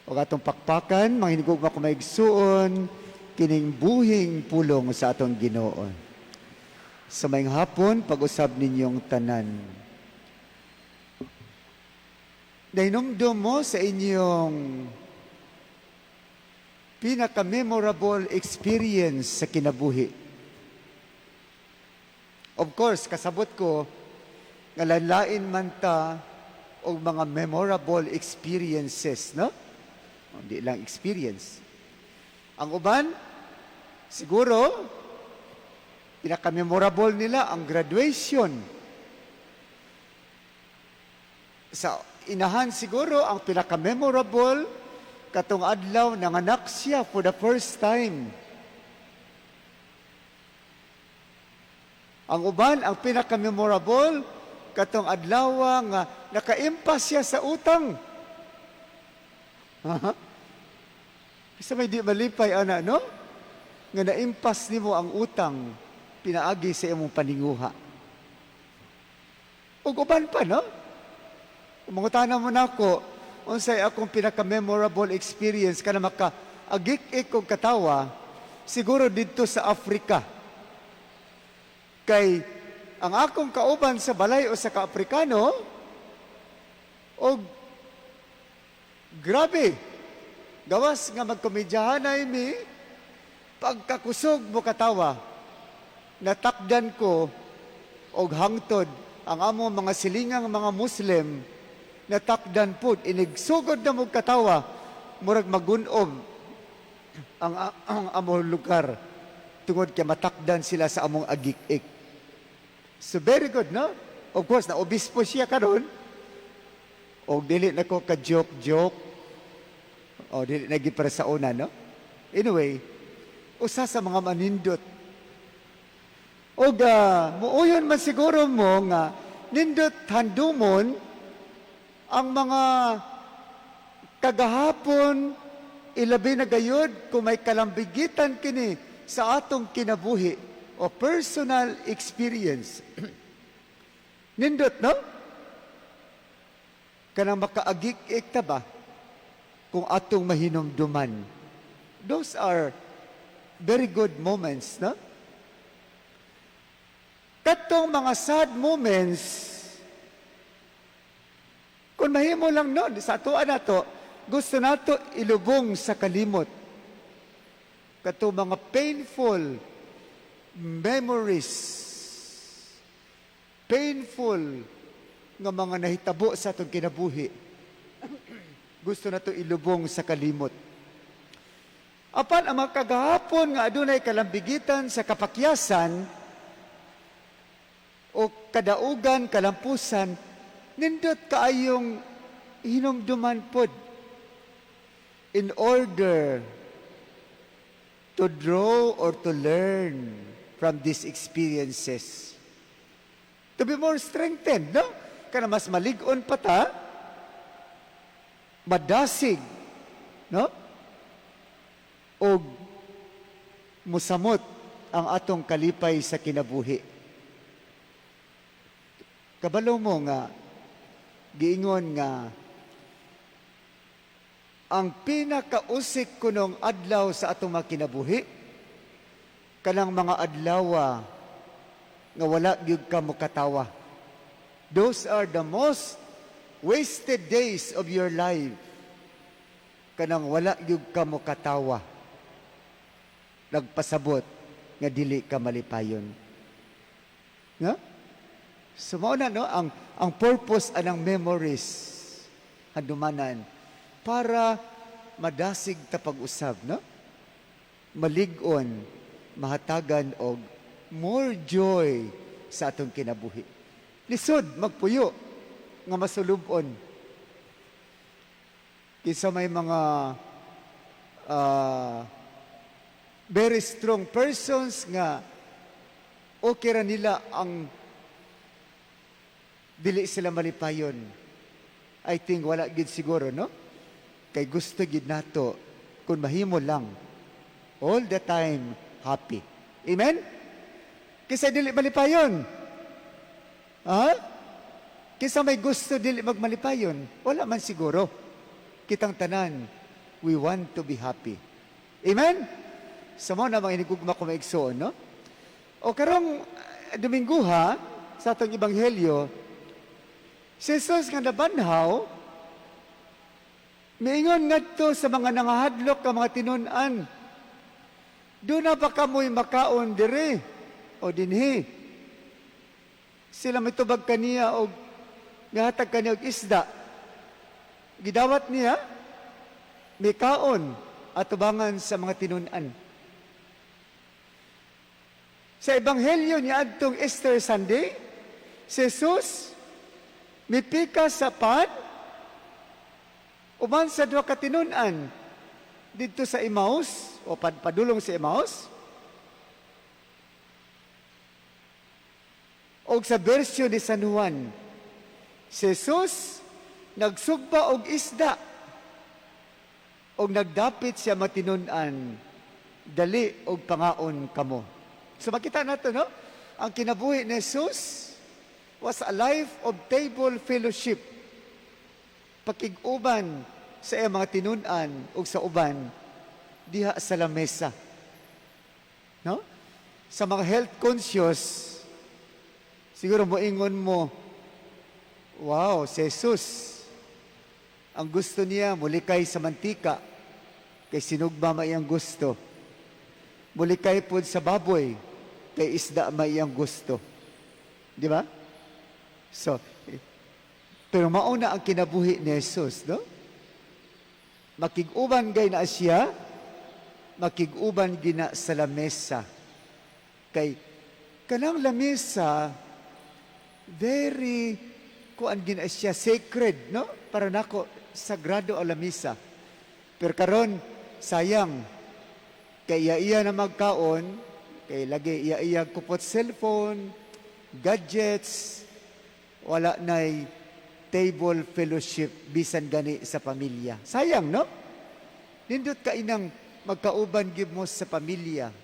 O atong pakpakan, mga hinigugma ko maigsuon, kining buhing pulong sa atong Ginoo. Sa maayong hapon, pag-usab ninyong tanan. Nahinumdum mo sa inyong pinaka-memorable experience sa kinabuhi. Of course, kasabot ko, nga lain man ta og mga memorable experiences, no? Hindi lang experience. Ang uban, siguro, pinaka-memorable nila ang graduation. Sa inahan siguro, ang pinaka-memorable, katong adlaw nanganak siya for the first time. Ang uban, ang pinaka-memorable, katong adlaw nga nakaimpas siya sa utang. Bisa may di malipay ana, no? Nga naimpas nimo ang utang pinaagi sa imong paninguha. Ug uban pa, no? Kung mangutana mo nako, unsay akong pinaka-memorable experience kana maka agik-ik og katawa, siguro didto sa Africa. Kay ang akong kauban sa balay o sa ka-Afrikano, og grabe, gawas nga magkomedyahanay mi, pagkakusog mo katawa, natakdan ko og hangtod ang among mga silingang mga Muslim, natakdan pud inigsugod na mo katawa, murag magunob ang among lugar tungod kay matakdan sila sa among agik-ik. So very good, no? Of course, na obispo siya karon. Og dili na ko ka joke-joke. O dili na gyud para sa una, no? Anyway, usa sa mga manindot. Og muuyon man siguro mo nga nindot handumon ang mga kagahapon, ilabi na gayud kung may kalambigitan kini sa atong kinabuhi o personal experience. Nindot, no? Kanang makaagik-ik ta ba kung atong mahinumduman. Those are very good moments, no? Katong mga sad moments, kung mahimo lang, no, sa atoa nato, gusto nato ilubong sa kalimot. Katong mga painful memories, painful nga mga nahitabo sa atong kinabuhi, gusto nato ilubong sa kalimot. Apan ang mga kagahapon nga adunay kalambigitan sa kapakyasan o kadaugan, kalampusan, nindot kaayong hinumduman pod in order to draw or to learn from these experiences. To be more strengthened, no? Kana mas malig-on pa ta, madasig, no? Og musamot ang atong kalipay sa kinabuhi. Kabalo mo nga giingon nga ang pinakausik kunong adlaw sa atong mga kinabuhi kanang mga adlawa nga wala gyud ka mokatawa. Those are the most wasted days of your life. Kanang wala gyud ka mokatawa. Nagpasabot nga dili ka malipayon. Nga? So mao na, no, ang purpose anang memories, handumanan para madasig ta pag-usab, no? Malig-on, mahatagan og more joy sa atong kinabuhi. Lisod magpuyo nga masulubon. Kinsa may mga very strong persons nga okay ra nila ang dili sila malipayon? I think wala gid siguro, no? Kay gusto gid nato kung mahimo lang all the time happy. Amen? Kinsa dili malipayon? Ha? Kinsa may gusto dili magmalipayon? Wala man siguro. Kitang tanan. We want to be happy. Amen? Sa mao na, mga hinigugma ko mga igsoon, no? O karong Dominguha, sa atong ebanghelyo, si Jesus nga nabanhaw, miingon ngadto sa mga nangahadlok ka mga tinun-an, "Duna ba kamoy makaon dire o dinhi?" Sila mitubag kaniya og mihatag kaniya og isda. Gidawat niya, mikaon atubangan sa mga tinun-an. Sa ebanghelyo ni adtong Easter Sunday, si Jesus mipika sa pan uban sa duha ka tinun-an didto sa Emmaus o padulong sa Emmaus. Og sa bersyon ni San Juan, si Jesus nagsugba og isda og nagdapit siya matinun-an, "Dali og pangaon kamo." So makita nato, no? Ang kinabuhi ni Jesus was a life of table fellowship. Pakig-uban sa iyang mga tinun-an ug sa uban diha sa lamesa. No? Sa mga health conscious, siguro moingon mo, "Wow, si Jesus, ang gusto niya, mulikay sa mantika, kay sinugba may iyang gusto. Mulikay pod sa baboy, kay isda may iyang gusto." Di ba? So, pero mauna ang kinabuhi ni Jesus, no? Makig-uban gay na siya, makig-uban gina sa lamesa. Kay kanang lamesa, very kuan gina siya, sacred, no? Para nako, sagrado ang lamesa. Pero karon sayang kay iya-iya na magkaon, kay lagi iya-iya kupot cellphone, gadgets, wala nay table fellowship bisan gani sa pamilya. Sayang, no? Nindot ka inang magkauban gib mo sa pamilya.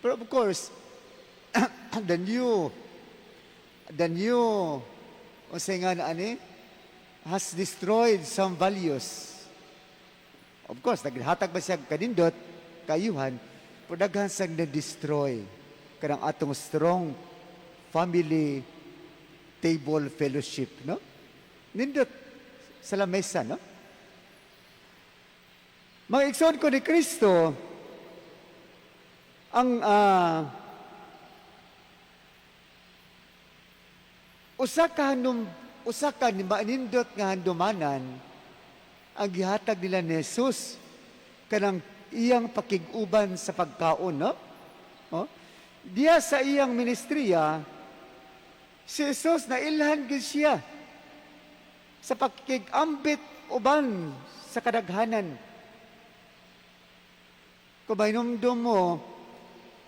Pero of course, the new, unsay nga na ani, has destroyed some values. Of course, naghatag ba siya kanindot, kayuhan, pero daghan sang na-destroy kanang atong strong family table fellowship, no? Nindot sa lamesa, no? Mga igsoon ko ni Kristo, ang usa ka ni manindot nga handumanan ang gihatag nila ni Jesus kanang iyang pakig-uban sa pagkaon, no? Oh? Diya sa iyang ministriya, si Jesus nailhan gid siya sa pakig-ambit uban sa kadaghanan. Kung mainumdum mo,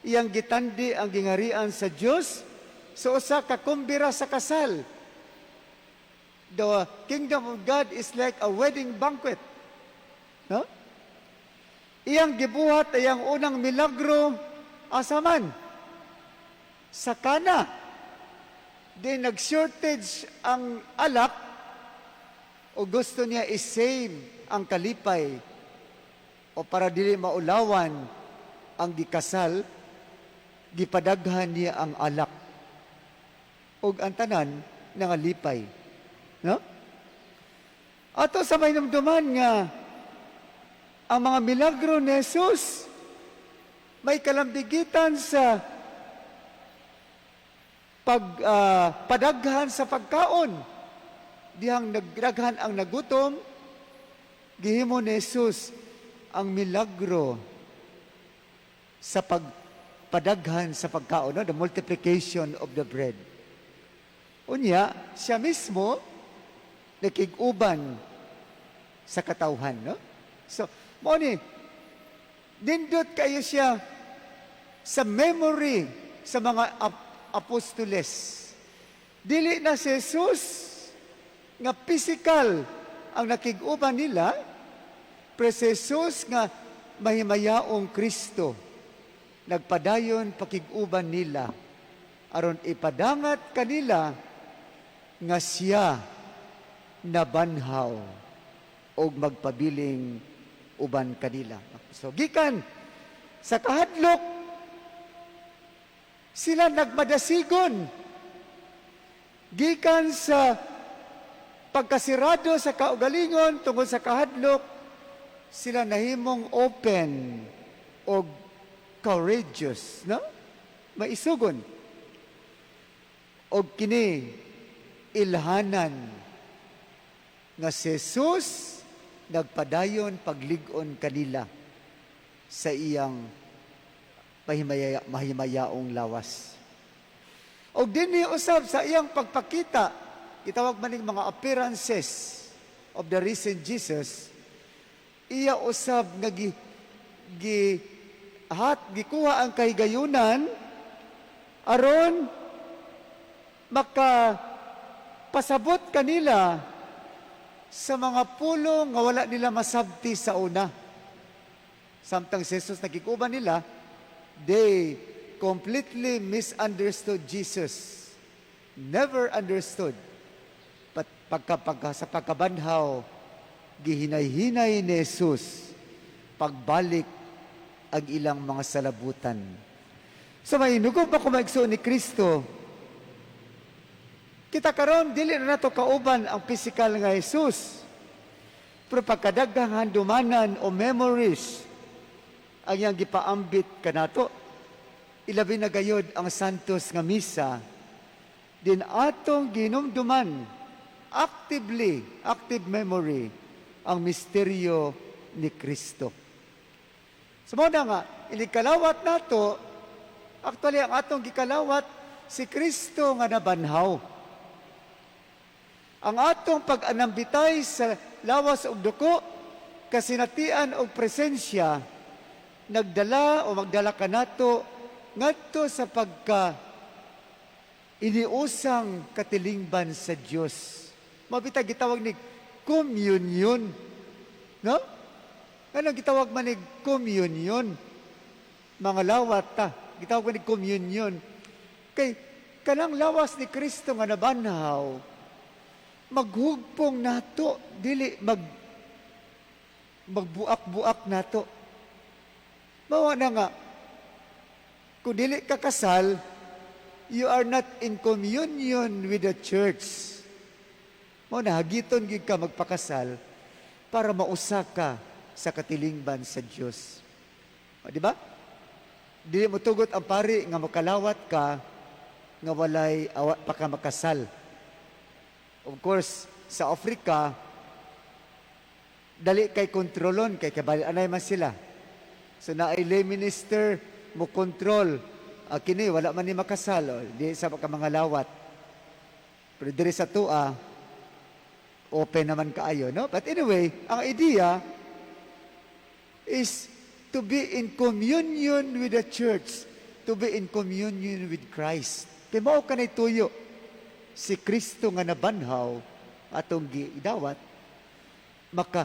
iyang gitandi ang gingarian sa Dios sa usa ka kumbira sa kasal. The kingdom of God is like a wedding banquet. No? Iyang gibuhat iyang unang milagro asa man? Sa Kana. Di nag-shortage ang alak o gusto niya i-save ang kalipay o para dili maulawan ang gikasal, gipadaghan niya ang alak. Ug ang tanan nangalipay. No? Ato sa mainumduman nga ang mga milagro ni Jesus may kalambigitan sa pag padaghan sa pagkaon. Dihang nagdaghan ang nagutom, gihimo ni Jesus ang milagro sa pagpadaghan sa pagkaon, no? The multiplication of the bread. Unya, siya mismo nakig-uban sa katawhan, no? So, mao ni nindot kayo siya sa memory sa mga apostoles. Dili na si Jesus nga physical ang nakig-uban nila, pero si Jesus nga mahimayaong Kristo nagpadayon pakig-uban nila aron ipadangat kanila nga siya nabanhaw og magpabiling uban kanila. So gikan sa kahadlok sila nagmadasigon. Gikan sa pagkasirado sa kaugalingon tungod sa kahadlok, sila nahimong open o courageous, no? Maisugon. Og kini ilhanan nga si Jesus nagpadayon paglig-on kanila sa iyang mahimayaong lawas. Og dinhi usab sa iyang pagpakita, gitawag man ning mga appearances of the risen Jesus, iya usab nga gi, gi hat gikuha ang kahigayunan aron maka pasabot kanila sa mga pulong nga wala nila masabti sa una. Samtang si Jesus nakig-uban nila, they completely misunderstood Jesus. Never understood. But sa pagkabanhaw, gihinay-hinay ni Jesus pagbalik ang ilang mga salabutan. So may inugob ako, mga igsoon ni Kristo, kita karon dili na nato kauban ang physical nga Jesus. Pero pagkadaghang handumanan o memories ang iyang gipaambit kanato, ilabi na gayod ang Santos nga Misa, din atong ginumduman actively, active memory, ang misteryo ni Kristo. So mao na nga, inikalawat nato, actually ang atong gikalawat, si Kristo nga nabanhaw. Ang atong pag-anambitay sa lawas ug duko, kasinatian og presensya, nagdala o magdala kanato ngadto sa pagka iniusang katilingban sa Dios. Mao bitaw gitawag ni communion. No? Ano gitawag man ni communion? Mga lawat ta. Gitawag man ni communion. Kay kanang lawas ni Kristo nga nabanhaw, maghugpong nato, dili magbuak-buak nato. Mao na nga, kung dili ka kasal, you are not in communion with the church. Mao na hagiton gyud ka magpakasal para mausa ka sa katilingban sa Dios. O, di ba? Dili mo tugot ang pari nga makalawat ka nga walay awa pa ka makasal. Of course, sa Africa, dali kay kontrolon kay kabali anay man sila. So naay lay minister mo kontrol. Ah, kini wala man ni makasal, o, di sa ka mga lawat. Pero diri sa tua, open naman kaayo, no? But anyway, ang idea is to be in communion with the church, to be in communion with Christ. Kay mao kanay tuyo si Kristo nga nabanhaw atong giidawat, maka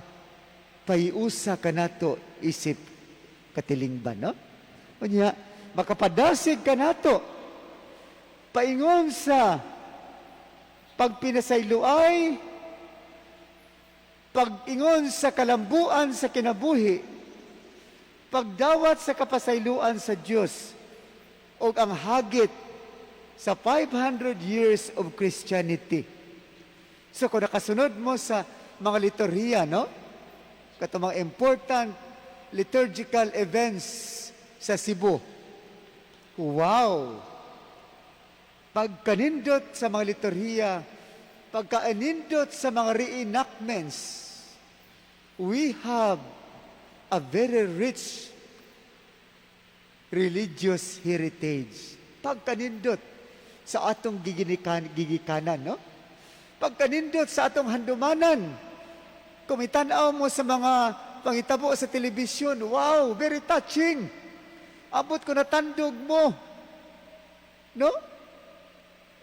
pahiusa kanato isip katilingban, no? Unya, makapadasig kanato paingon sa pagpinasayloay, pag-ingon sa kalambuan sa kinabuhi, pagdawat sa kapasayloan sa Dios, o ang hagit sa 500 years of Christianity. So kung nakasunod mo sa mga liturhiya, no? Katong mga important liturgical events sa Cebu. Wow! Pagkanindot sa mga liturhiya, pagkanindot sa mga reenactments, we have a very rich religious heritage. Pagkanindot sa atong gigikanan, no? Pagkanindot sa atong handumanan. Kung itanaw mo sa mga pangitabo sa telebisyon, wow, very touching. Abot ko natandog mo. No?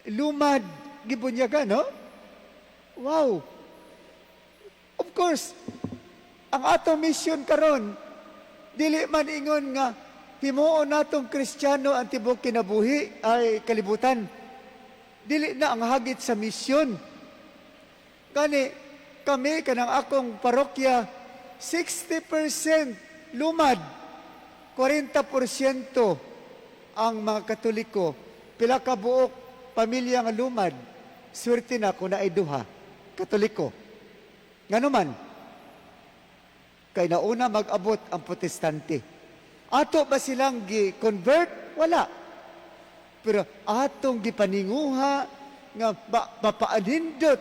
Lumad, gibunyaga, no? Wow. Of course, ang atong mission karon dili man ingon nga himuon natong Kristiyano ang tibuok kinabuhi ay kalibutan. Dili na ang hagit sa misyon. Gani kami kanang akong parokya 60% lumad, 40% ang mga Katoliko. Pila ka buok pamilya nga lumad, swerte na kung naay duha, Katoliko. Ngano man? Kay nauna mag-abot ang Protestante. Ato ba silang gi-convert? Wala. Pero atong gipaninguha nga mapaanindot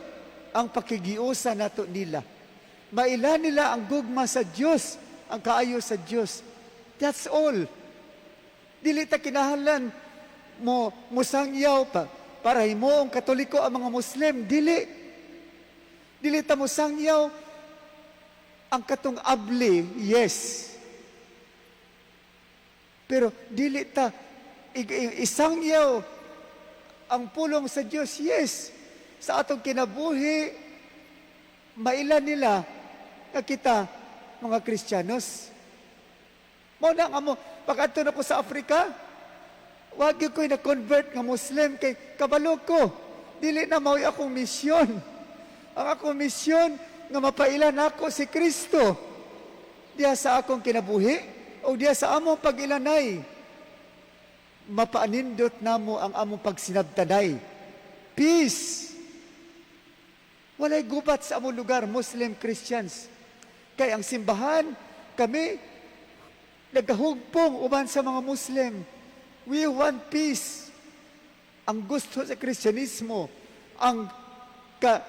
ang pakigiusa nato nila. Maila nila ang gugma sa Dios, ang kaayo sa Dios. That's all. Dili ta kinahanglan mo musangyaw pa para himuong Katoliko ang mga Muslim. Dili. Dili ta mosangyaw ang katong abli, yes. Pero dili ta isangyaw ang pulong sa Dios, yes. Sa atong kinabuhi, maila nila nga kita mga Kristiyanos. Mao na nga mo, pag adto na ko sa Africa, wag gyud ko'y na-convert nga Muslim kay kabalo ko. Dili na mao'y akong misyon. Ang akong misyon nga mapailan ako si Kristo diha sa akong kinabuhi o diha sa among pag-ilanay. Mapaanindot namo ang among pagsinabtanay. Peace. Walay gubat sa among lugar, Muslim, Christians. Kay ang simbahan, kami, nagahugpong uban sa mga Muslim. We want peace. Ang gusto sa Kristyanismo, ang ka,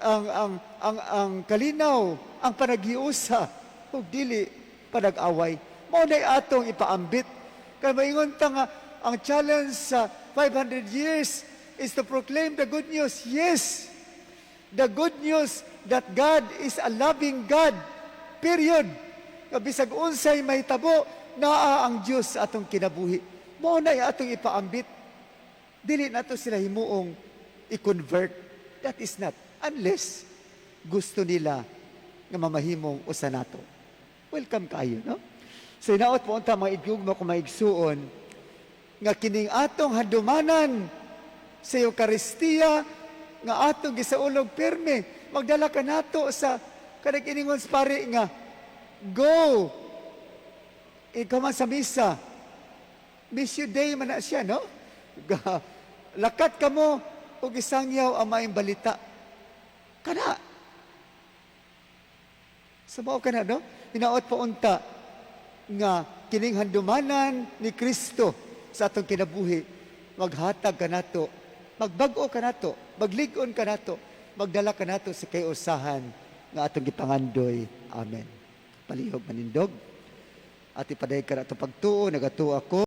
ang kalinaw, ang panaghiusa, ug dili panag-away. Mao nay atong ipaambit. Kay maingon ta nga ang challenge sa 500 years is to proclaim the good news. Yes. The good news that God is a loving God. Period. Nga bisag unsay mahitabo, naa ang Dios sa atong kinabuhi. Mao na atong ipaambit. Dili nato sila himuong i-convert. That is not. Unless gusto nila nga mamahimong usa nato. Welcome kayo, no? So hinaot po unta, mga igugma ko, maigsuon, nga kining atong handumanan sa Eukaristiya nga atong gisaulog pirmi, magdala ka nato sa kanang iningon sa pari nga go ikaw man sa misa. Missio Dei man na siya, no? Lakat kamo ug isangyaw ang maayong balita kana sa mao kana, no? Hinaot po unta nga kining handumanan ni Kristo sa atong kinabuhi maghatag kanato, magbag-o kanato, maglig-on kanato, magdala kanato sa kayusahan nga atong gipangandoy. Amen. Palihog manindog at ipadayag ka atong pagtuo. Nagatuo ako.